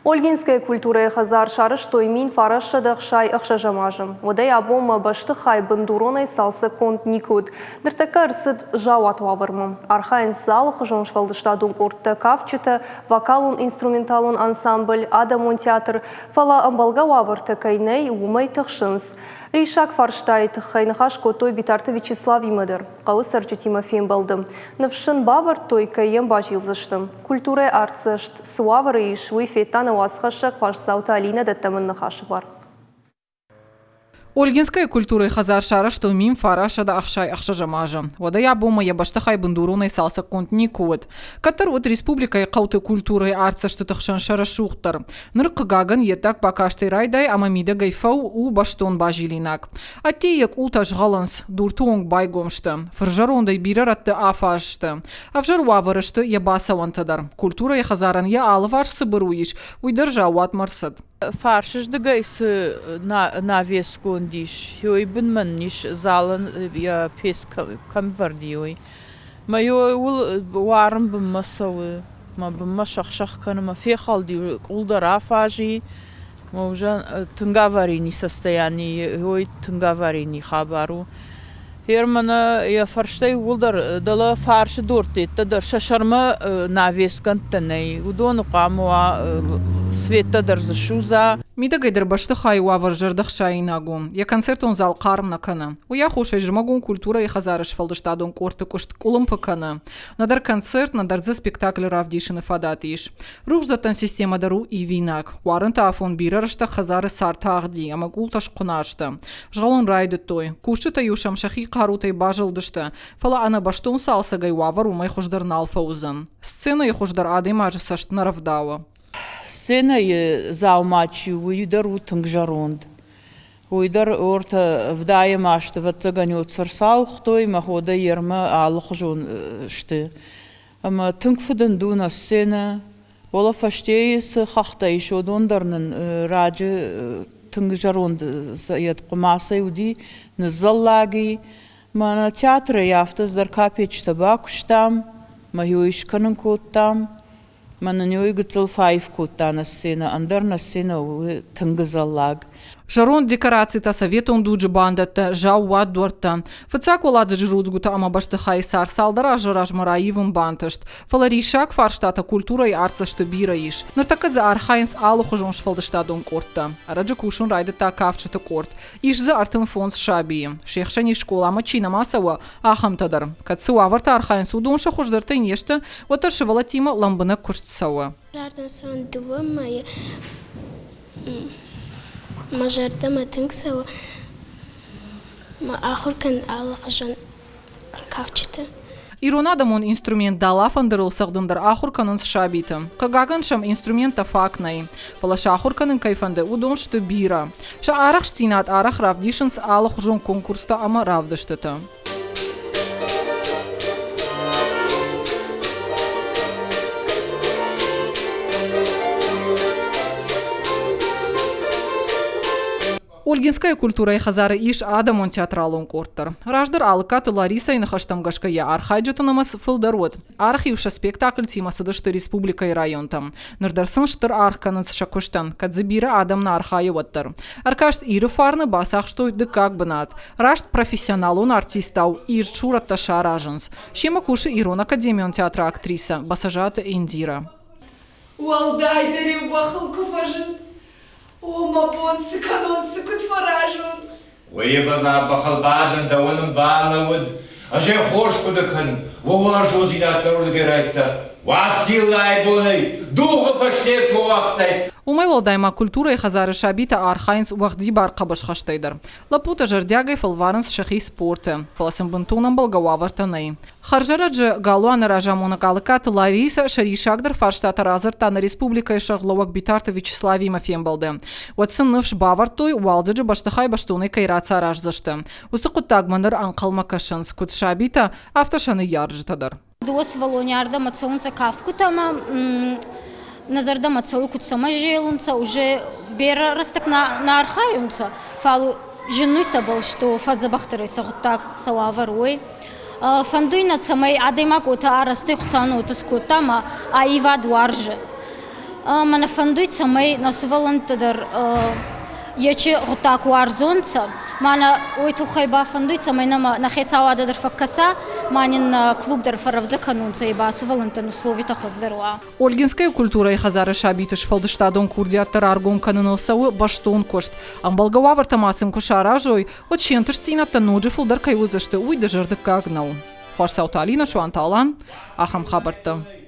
Ольгинскӕйы культурӕйы хӕдзар сарӕзтой 1966 азы. Уӕдӕй абонмӕ бӕстыхай бындуронӕй цалцӕггонд никуы уыд. Ныртӕккӕ ӕрцыд заууат уавӕрмӕ. Архайынц дзы алыхуызон сфӕлдыстадон къордтӕ, кафджытӕ, вокалон-инструменталон ансамбль, адӕмон театр. Фӕлӕ ӕмбӕлгӕ уавӕртӕ кӕй нӕй, уымӕй тыхсынц. Риссаг фарстайы тыххӕй ныхас кодтой Битарты Вячеславимӕ дӕр. Хъӕуы цӕрджытимӕ фембӕлды. Ныфс сын бавӕрдтой, кӕй йӕм базилдзысты. Культурӕйы артдзӕст цы уавӕры ис, уый федта нӕ уацхӕссӕг Хуасдзауты Алинӕ дӕттӕм ын ныхасы бар. Ольгинскӕйы культурӕйы хӕдзар сарӕзтой 1966 азы. Уӕдӕй абонмӕ йӕ бӕстыхай бындуронӕй цалцӕггонд никуы уыд. Кӕддӕр уыд республикӕйы хъӕуты культурӕйы артдзӕстыты хсӕн сӕ рӕсугъддӕр. Ныр, хъыгагӕн, йе ддаг бакастӕй райдай ӕмӕ мидӕгӕй фӕу у бӕстон базилинаг. Ӕдде йӕ къултӕ згъӕлынц, дурты онг байгом сты. Фырзӕрондӕй бирӕ рӕтты афаз сты. Ӕвзӕр уавӕры сты йӕ бацӕуӕнтӕ дӕр. Культурӕйы хӕдзарӕн йӕ алыварс цы быру ис, уый дӕр заууатмӕ рцыд. Фарсыздыгӕй цы навесгонд ис, уый бынмӕ нын ис залӕн йӕ пец кӕм вӕрд и, уый. Мӕ ууыл уарын бынмӕ цӕуы, мӕ бынмӕ сӕх-сӕх кӕны, мӕ фехӕлди, къул дӕр афаз и. Уже тынг аварийный состоянии, ой, тынг аварийный хабар у. Гъер мӕнӕ йӕ фӕрстӕ иууылдӕр дӕлӕ фарсы дуртӕ дӕр сӕ сӕрмӕ навесгӕндтӕ нӕй. Уыдоны хъуамӕ уа светтӕ дӕр дзы судза. Мидӕгӕй дӕр бӕстыхайы уавӕр зӕрдӕхсаинаг у. Йӕ концертон зал хъарм нӕ кӕны. Уый аххосӕй зымӕгон культурӕйы хӕдзары сфӕлдыстадон къордты куыст къуылымпы кӕны. Нӕдӕр концерт, нӕдӕр дзы спектакль равдисыны фадат ис. Рухсдӕттӕн системӕ дӕр у ивинаг. Уарынты афон бирӕ рӕстӕг хӕдзары цар тагъди ӕмӕ къултӕ схъуына сты. Згъӕлын райдыдтой. Кусджытӕ-иу сӕм сӕхи хъарутӕй базылдысты, фӕлӕ ӕнӕбӕстон цалцӕгӕй уавӕр уымӕй хуыздӕр нал фӕуыдзӕн. Сценӕйы хуыздӕр адӕймаджы цӕст нӕ рӕвдауы. Сценӕйы дзаума чи у, уый дӕр у тынг зӕронд. Уый дӕр ортӕ ӕвдайӕм азты, ӕвӕццӕгӕн, ӕрцауыгътой, мӕ ходӕй ермӕ алыхуызон сты. Ӕмӕ тынг фыдынд у нӕ сценӕ. Уӕлӕ фӕстейы цы хӕхтӕ ис, уыдон дӕр нын раджы тынг зӕронд йӕ хъуымацӕй уыди, ныззӕллаг и. Мӕнӕ театрӕй афтӕ цыдӕр капеччытӕ бакуыстам, мӕ йой скӕнын кодтам. Мӕ нын йой гыццыл фӕаив кодта нӕ сценӕ, ӕндӕр нӕ сценӕ у тынг ӕдзӕллаг. Зӕронд декорацитӕ, советон дуджы бандӕттӕ, заууат дуӕрттӕ. Фыццаг уӕладзыджы рудзгуытӕ ӕмӕ бӕстыхайы цар цалдӕр азы размӕ раивын бантыст. Фӕлӕ риссаг фарстатӕ культурӕйы артдзӕсты бирӕ ис. Ныртӕккӕ дзы архайынц алыхуызон сфӕлдыстадон къордтӕ. Ӕрӕджы кусын райдыдта кафджыты къорд. Ис дзы 35 сабийы. Се хсӕн ис скъоламӕ чи нӕма цӕуы, ахӕмтӕ дӕр. Кӕд цы уавӕрты архайынц, уыдон сӕ хуыздӕртӕй не сты, уӕддӕр сывӕллӕттимӕ лӕмбынӕг куыст цӕуы. Зардӕн цӕуын дыууӕ мӕйы мӕ зӕрдӕмӕ тынг цӕуы. Мӕ ахуыр кӕнын алыхуызон кафджыты. Ирон адӕмон инструмент далафӕндырыл цӕгъдын дӕр ахуыр кӕнынц сабиты. Хъыгагӕн сӕм инструменттӕ фаг нӕй. Фӕлӕ сӕ ахуыр кӕнын кӕй фӕнды, уыдон сты бирӕ. Сӕ арӕхстдзинад арӕх равдисынц алыхуызон конкурстӕ ӕмӕ равдыстыты. Ольгинскӕйы культурӕйы хӕдзары ис адӕмон театралон къорд дӕр. Раздӕр Алыккаты Ларисӕйы ныхӕстӕм гӕсгӕ йӕ архайджыты нымӕц фылдӕр уыд. Арӕх-иу сӕ спектакльтимӕ цыдысты республикӕйы районтӕм. Ныр дӕр сын стыр аргъ кӕнынц сӕ куыстӕн, кӕд дзы бирӕ адӕм нӕ архайы, уӕддӕр. Ӕркаст Иры фарны бацахстой дыккаг бынат. Раст профессионалон артисттау ирд сурӕттӕ саразынц. Семӕ кусы Ирон академион театры актрисӕ Басажаты Индирӕ. Уӕлдайдӕр-иу бӕхыл куы фӕзынд, О, мӕ бон, цы кӕнон, цы куыд фӕразон? Уый ӕвӕдза бӕхылбадӕн дӕуӕн ӕмбал нӕ уыд. Ӕз ӕй хорз хъуыды кӕнын, уӕ уарзондзинад дӕуырдыгӕй райдта. Уациллайы бонӕй дугъы фӕсте фӕуагътай. Уымӕй уӕлдай ма культурӕйы хӕдзары сабитӕ архайынц уӕгъдибар хъӕбысхӕстӕй дӕр. Лӕппутӕ зӕрдиагӕй фӕлварынц сӕхи спорты, фӕлӕ сын бынтон ӕмбӕлгӕ уавӕртӕ нӕй. Хӕрзӕрӕджы галуаны разамонӕг Алыккаты Ларисӕ сӕ риссагдӕр фарстатӕ радзырдта нӕ республикӕйы сӕргълӕууӕг Битарты Вячеславимӕ фембӕлды. Уӕд сын ныфс бавӕрдтой, уалдзӕджы бӕстыхай бӕстонӕй кӕй рацараздзысты. Уыцы хъуыддагмӕ ныр ӕнхъӕлмӕ кӕсынц куыд сабитӕ, афтӕ сӕ ныййарджытӕ дӕр. Дыууӕ сывӕллони ардӕмӕ цӕунцӕ кафгутӕмӕ, нӕ зӕрдӕмӕ цӕуй, куд сӕмӕ зелунцӕ, уже берӕ рӕстӕг нӕ архайунцӕ, фал зиннуй сӕбӕл, что фӕдзӕбӕхдӕр сӕ гъуддаг, сӕ уавӕр, уой. Фӕндуй нӕ, цӕмӕй адӕймаг уотӕ арӕзтӕй Хуцау уотӕ скодта ӕма аивад уарзы. Мӕнӕ фӕндуй, цӕмӕй нӕ сувӕллӕнттӕ дӕр ечи гъуддаг уарзонцӕ. Мӕнӕ уой туххӕй ба фӕндуй, цӕмӕй нӕмӕ нӕ хецауадӕ дӕр фӕккӕса, ма нин нӕ клуб дӕр фӕррӕвдзӕ кӕнунцӕ, е ба сувӕллӕнттӕн условитӕ хуӕздӕр уа. Ольгинскӕйы культурӕйы хӕдзары сабиты сфӕлдыстадон курдиӕттӕ раргом кӕныныл цӕуы бӕстон куыст. Ӕмбӕлгӕ уавӕртӕ ма сын куы саразой, уӕд се нтыстдзинӕдтӕ ноджы фылдӕр кӕй уыдзысты, уый дызӕрдыггаг нӕу. Хуасцауты Алинӕ, Суанты Алан, ахӕм хабӕрттӕ.